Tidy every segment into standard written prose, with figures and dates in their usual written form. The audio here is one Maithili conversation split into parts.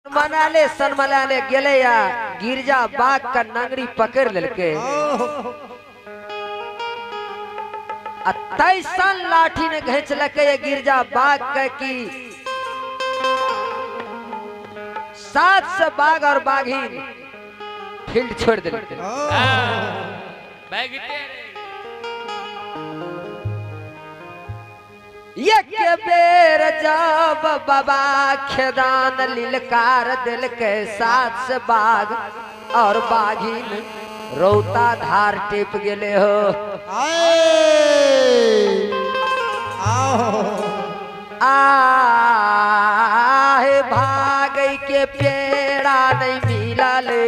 मनाले सनमलाले गेले या गिरजा बाग का नांगरी पकड़ लेलके आ तैसन लाठी ने घिंचलके ये गिरजा बाग के की सात से बाघ और बाघिन फील्ड छोड़ दिलके। एक बेर जब बाबा खेदान लिलकार दिल के सात से बाघ और बाघिन रौता धार टिप गेले हो। आहे भागई के पेड़ा नहीं मिला ले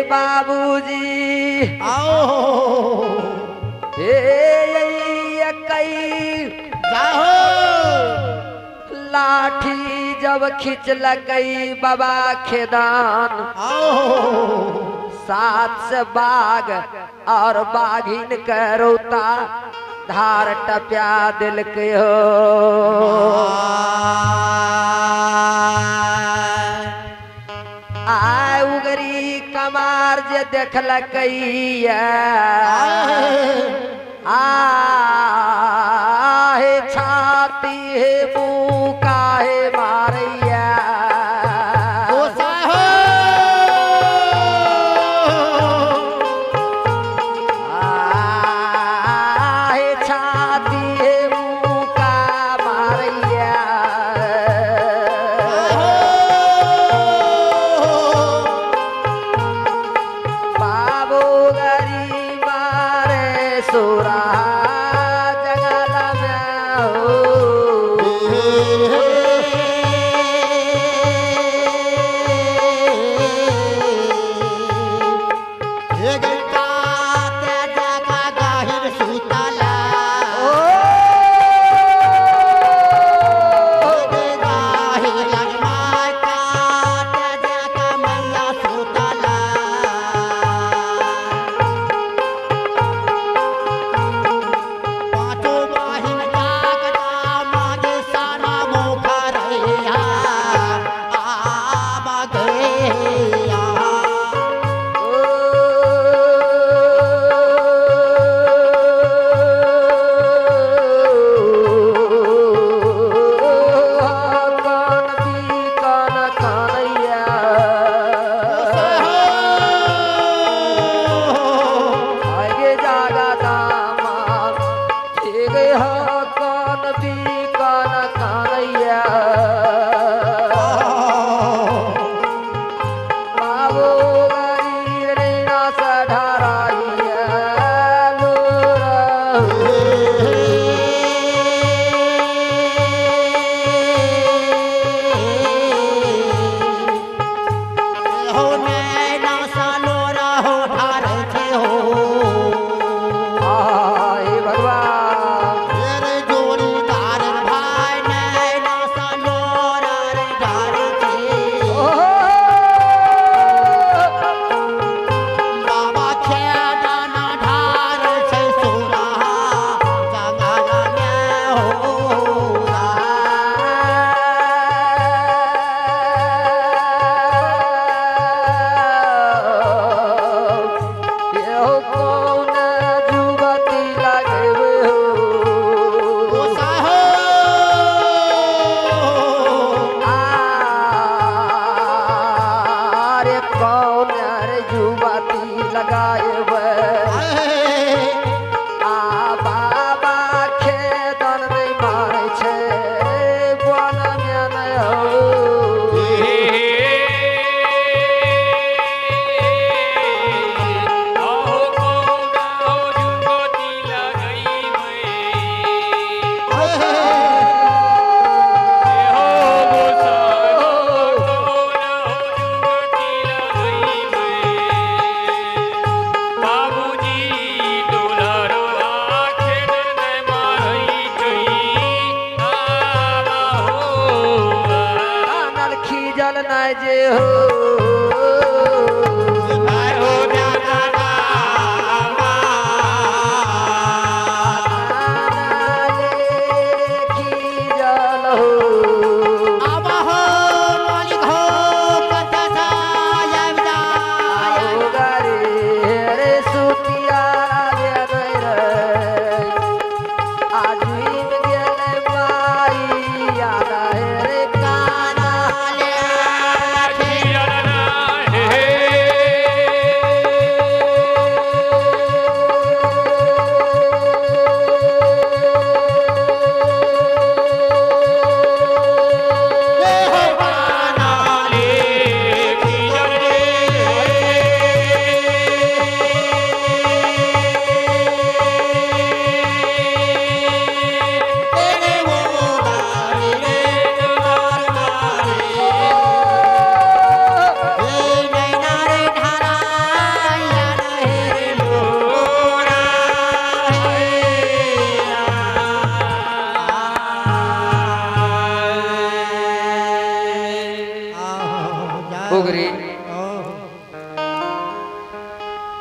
बाबूजी आओ हे कई जाहो लाठी जब खिंचलकई बाबा खेदान आओ सात से बाघ और बाघिन के रोता धार टप्या दिल के हो। आय उगरी कमार जे देखलकैया आहे छाती हे मुँह काहे मारैया। आहे छाती हे मुँह का मारैया। बाबू गरी मारे सुरा जंगल में हो।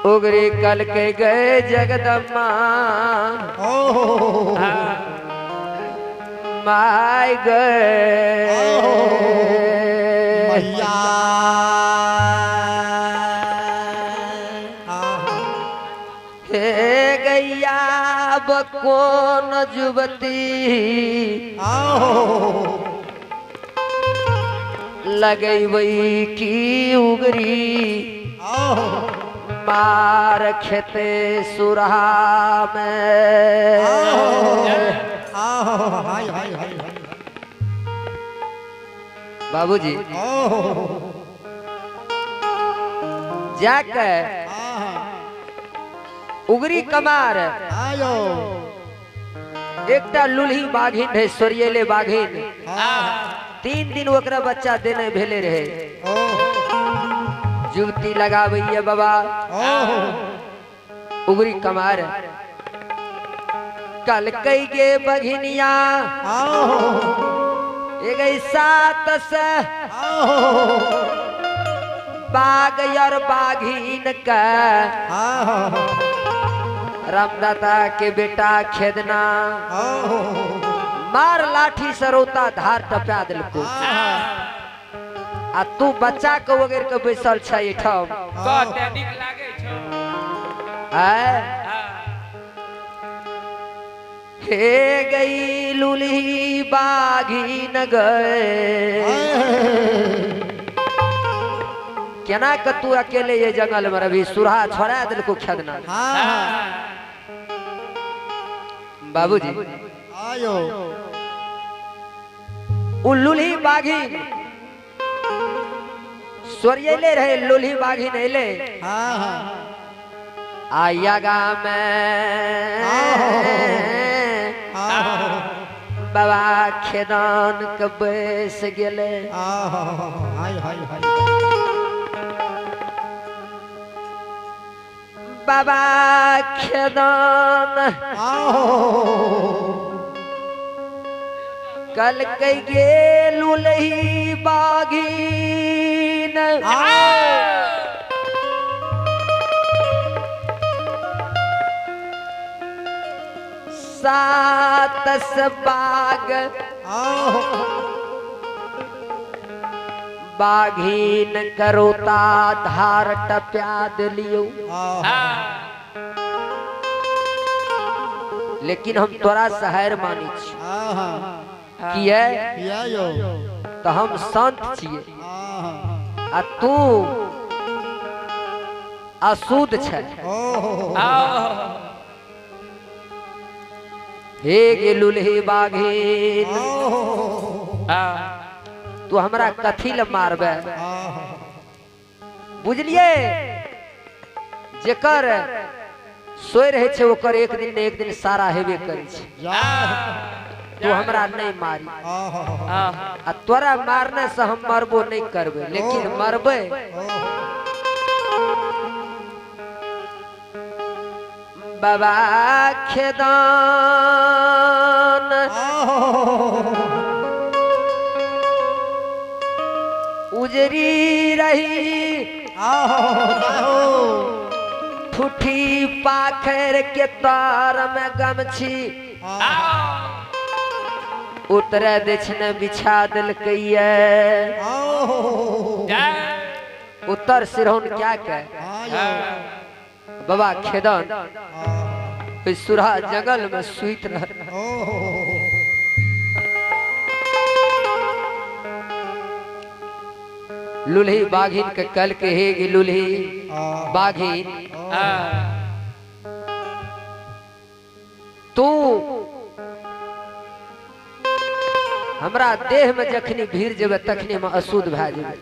उगरी कल के गए जगदम्मा my गए मैया। कोन जुवती लगैबै की उगरी मार खेते सुरहा में। बाबूजी जाके उगरी कमार एकटा लुल्ही बाघिन रहे, सोरियले बाघिन। 3 दिन ओकरा बच्चा देने भेले रहे। जुगती लगाबैया बाबा उगरी कमार। कल कई गे बघिनिया एक सात से बाघ और बाघिन का रामदाता के बेटा खेदना मार लाठी सरोता धार टपा दिलको। आ तू बच्चा के वगैर के बैसल छै एठाम। हे गई लुल्ही बाघिन गए केना के तू अकेले ये जंगल में रही सुरहा छोड़ा दिलको खेदना। बाबूजी आयो उ लुल्ही बाघिन सोरियले रहे, लुल्ही बाघिन एले आया में बाबा खेदान के बैस गेले। बाबा खेदान कल कई गे लुल्ही बाघिन सात बाग बाघिन करोता धार टप्या दिलियो। लेकिन हम तोरा शहर मानी छी किए तो हम संत छिए आ तू अशुद्ध छै। हे गे लुल्ही बाघिन तू हमरा कथी ले मारबे? बुझलिए जेकर सोए रहे छै ओकर एक दिन ने एक दिन सारा हेबे करे छै। तू हमरा नहीं मारी आ तोरा मारने से हम मरबो नहीं करबे, लेकिन मरबे। बाबा खेदान उजरी रही ठुठी पाखर के तार में गमछी उतरे दिछने बिछा दिलकैये। उत्तर सिरौन क्या के बाबा खेदन सुरहा जंगल में सुइत रह। लुल्ही बाघिन के कल के हे गी लुल्ही बाघिन तू हमरा देह में जखनी भीड़ जेबे तखनी में अशुद्ध भए जेबे,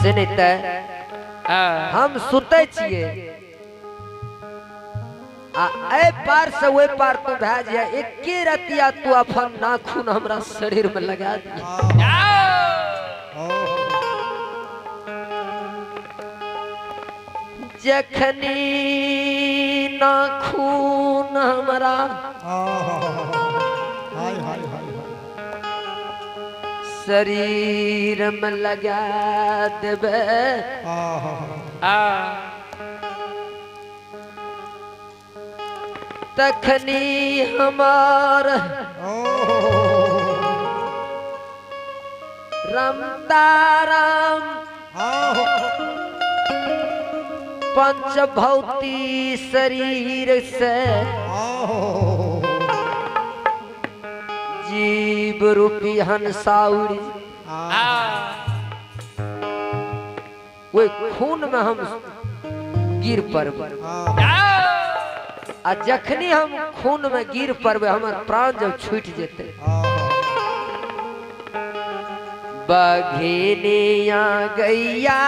से नहीं ते हम सुते छिए आ ए पार से ओइ पार तू भए जाए, एके रतिया तू अपन नाखून हमरा शरीर में लगा दिया। जखनी नाखून हमरा शरीर में लगा देबे तखनी हमार रमताराम पंच भौती शरीर से जीव रूपी हंसाउरी वे खून में हम गिर पड़बै आ जखनी हम खून में गिर पड़बै हमर प्राण जब छूट जेतै बघिनिया गैया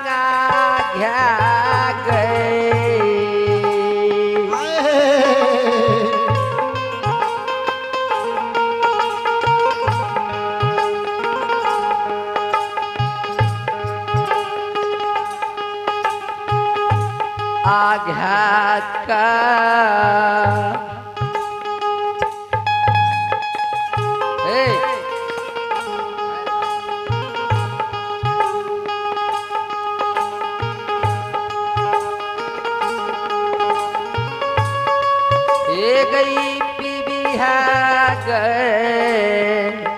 गाघ्या गए आघा का ए ए गई पीबी है गए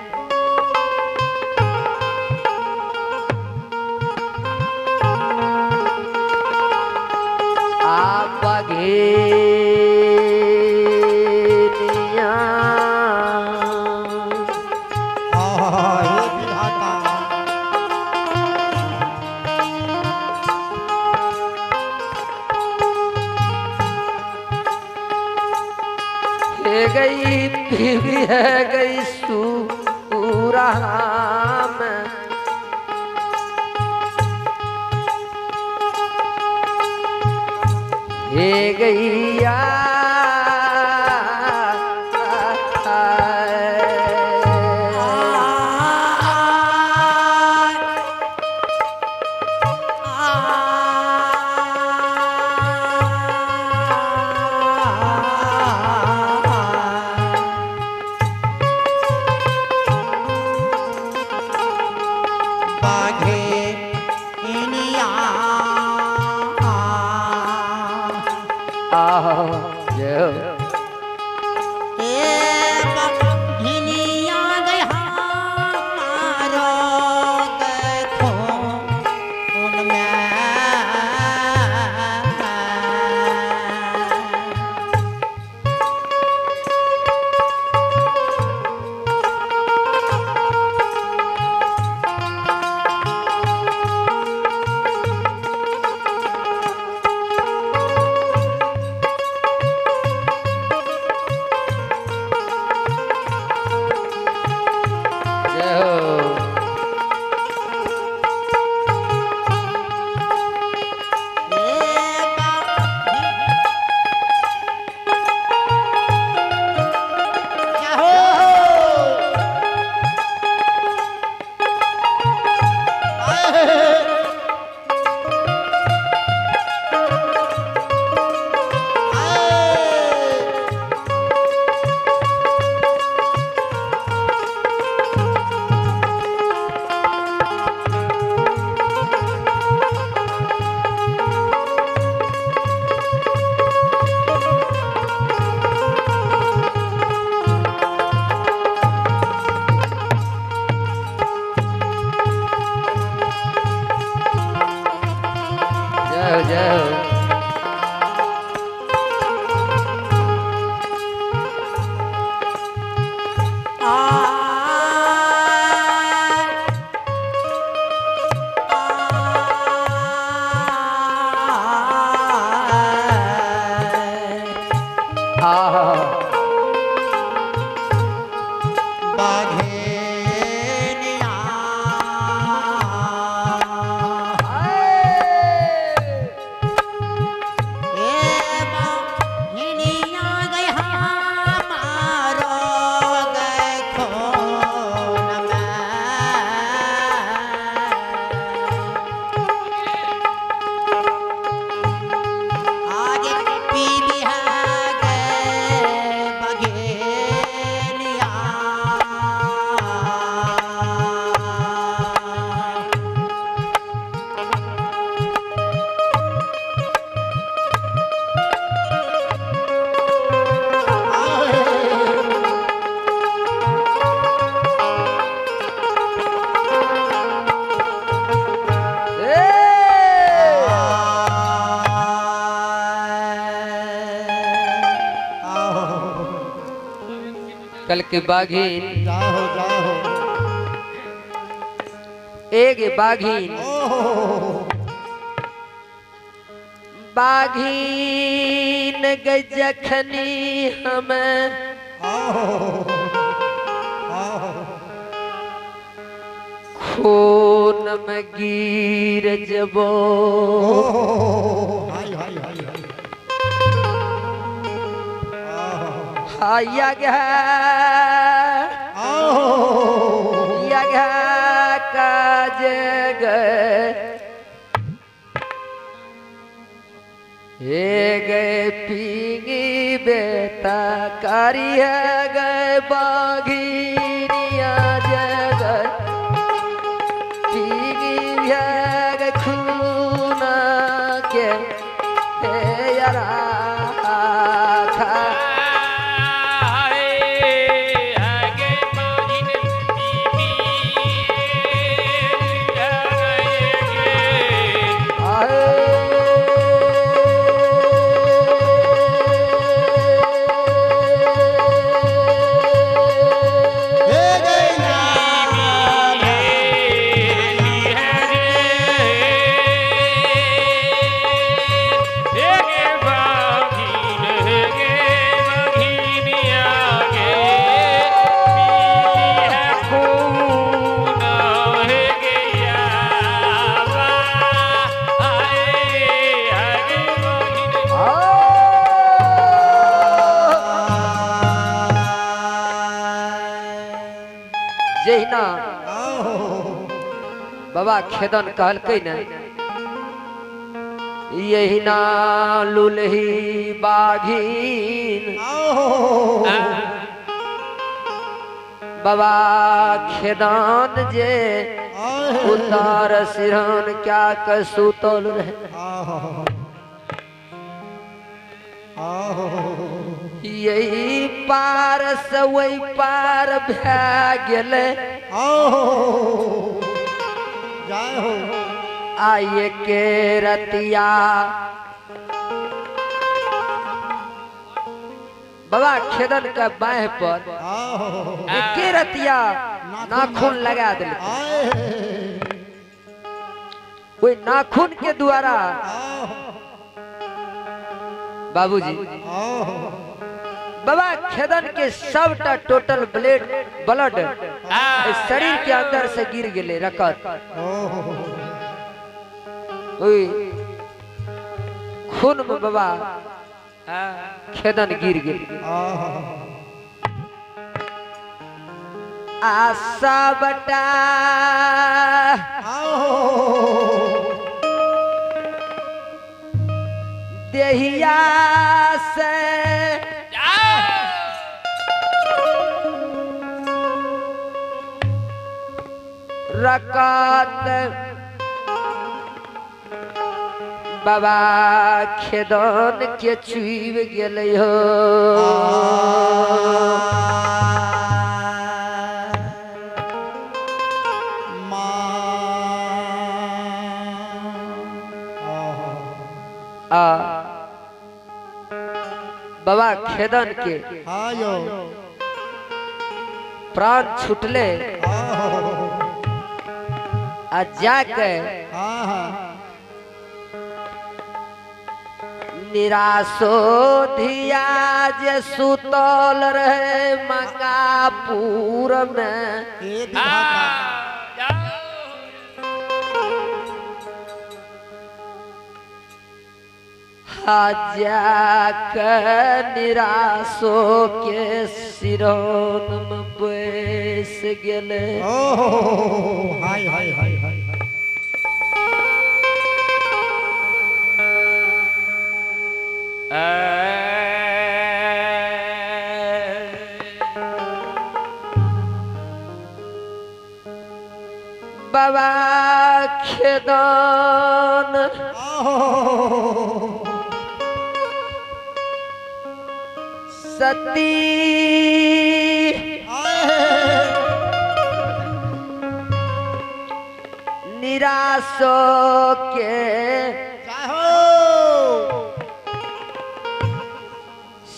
आप बघेनिया हे गई पीबी है गई सूरा में हे गैया आह जय हो। जय हो। जय हो जय हो। आह कल के बाघीन जाओ जाओ एक बाघीन बाघीन गजखनी हम खून में गिर जबो काज हे गए पीगी बेटा कारी है गए बाघिनिया जग पीगी है खून के हे यारा खा जहिना बाबा खेदन कहलकै ने यहिना लुलही बाघीन बाबा खेदन जे उतार सिरहन क्या के सुतल रहे यही पार से वही पार भै गेलै आइए के रतिया बाबा खेदन के बाह पर के रतिया नाखून लगा दिल वही नाखून के द्वारा बाबूजी बाबा खेदन के सबटा टोटल ब्लड ब्लड शरीर के अंदर से गिर गए रकत खून में बाबा खेदन गिर गए आ सबटा देहिया से रकत बाबा खेदन के चुब गेलै हो आ बाबा खेदन के प्राण छुटले आ जाके निराशो धिया जे सुतल रहे मंगापुर में जाके निराशो के सिरौन में बैस गेले। हाय हाय हाय हाय। बाबा खेदन सती निराशो के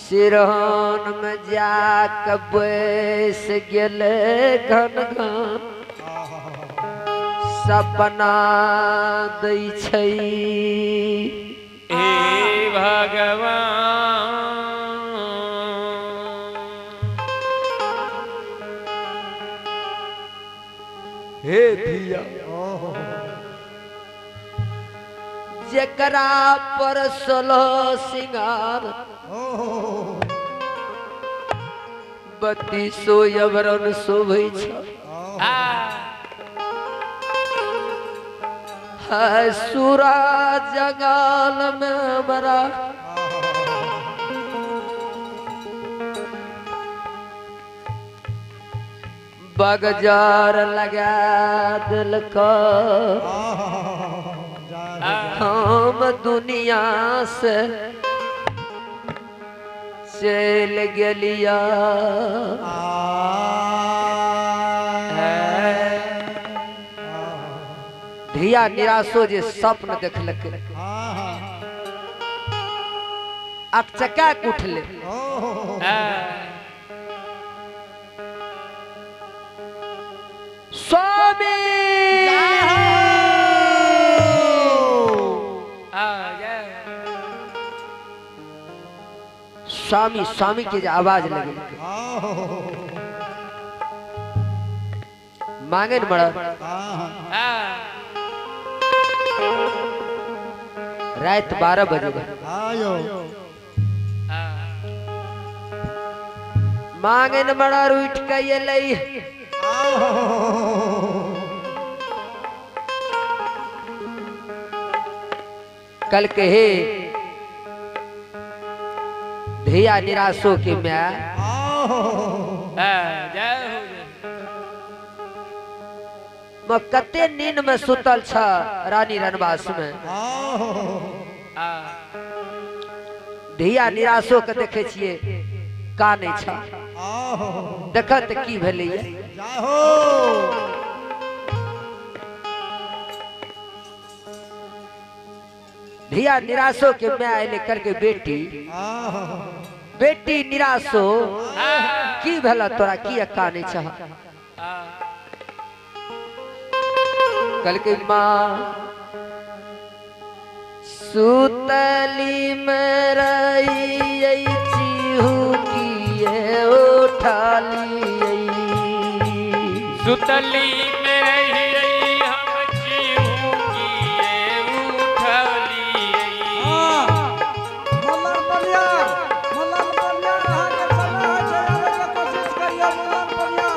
सिरहान में जाके बैस गेलै घन घन सपना दै छै। हे भगवान हे धिया जकरा पर सोलह सिंगार बत्तीसो यवरन शोभै छै। है सूरा जंगल में बड़ा बगजार लगा दिलको। हम दुनिया से चल गेलिया। धिया निराशो जे स्वप्न देखलक अकचका के उठले। स्वामी स्वामी स्वामी के जे आवाज लगे मांगे न बड़ा रात 12 बजे मांगे न बड़ा उठ के अयलै। कल के हे धिया निराशो के my कते नींद में सुतल छ रानी रनवास में। धिया निराशो के देखे छिए कानै छ देखत की भेलै। धिया निराशो के my अयलै करके बेटी बेटी निराशो की भेल तोरा किया कानै छ। कल के माँ सुतली में रही चिहू किए उठाली। सुतली में रही हम चिहू किए उठाली। मल्लार बलिया मल्लार बलिया अहाँ के समय होइ छै आबै के कोशिश करियौ। मल्लार बलिया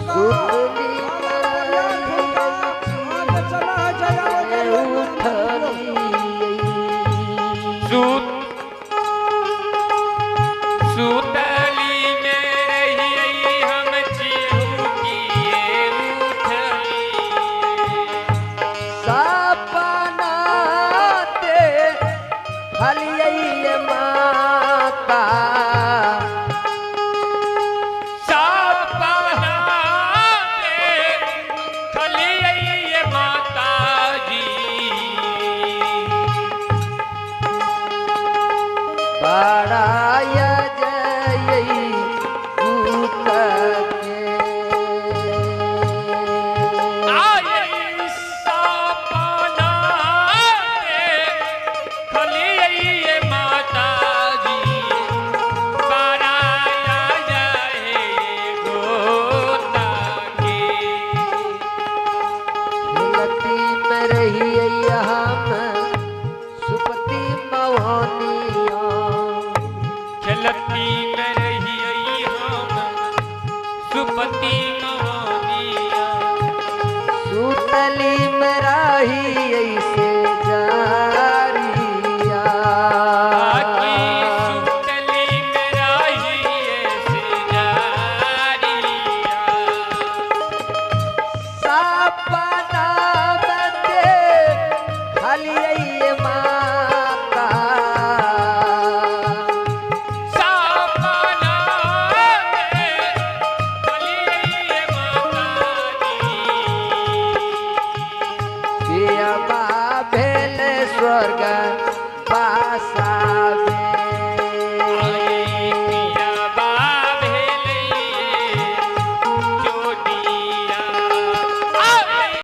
सुतली अहाँ के समय होइ छै आबै के सुतली में रही हम चिहू किए उठली। सपना ते हलियै माता सपना ते खलियै माता जी। बड़ाय जय भूत के आये सपना ते खलियै माता जी। बड़ाया जाए गोता के खेलती में रहियै हम सुपति मवानिया। खेलती में रहियै हम सुपति मवानिया। सुतली में रहियै से जारिया। आकी सुतली में रहियै से जारिया। सपना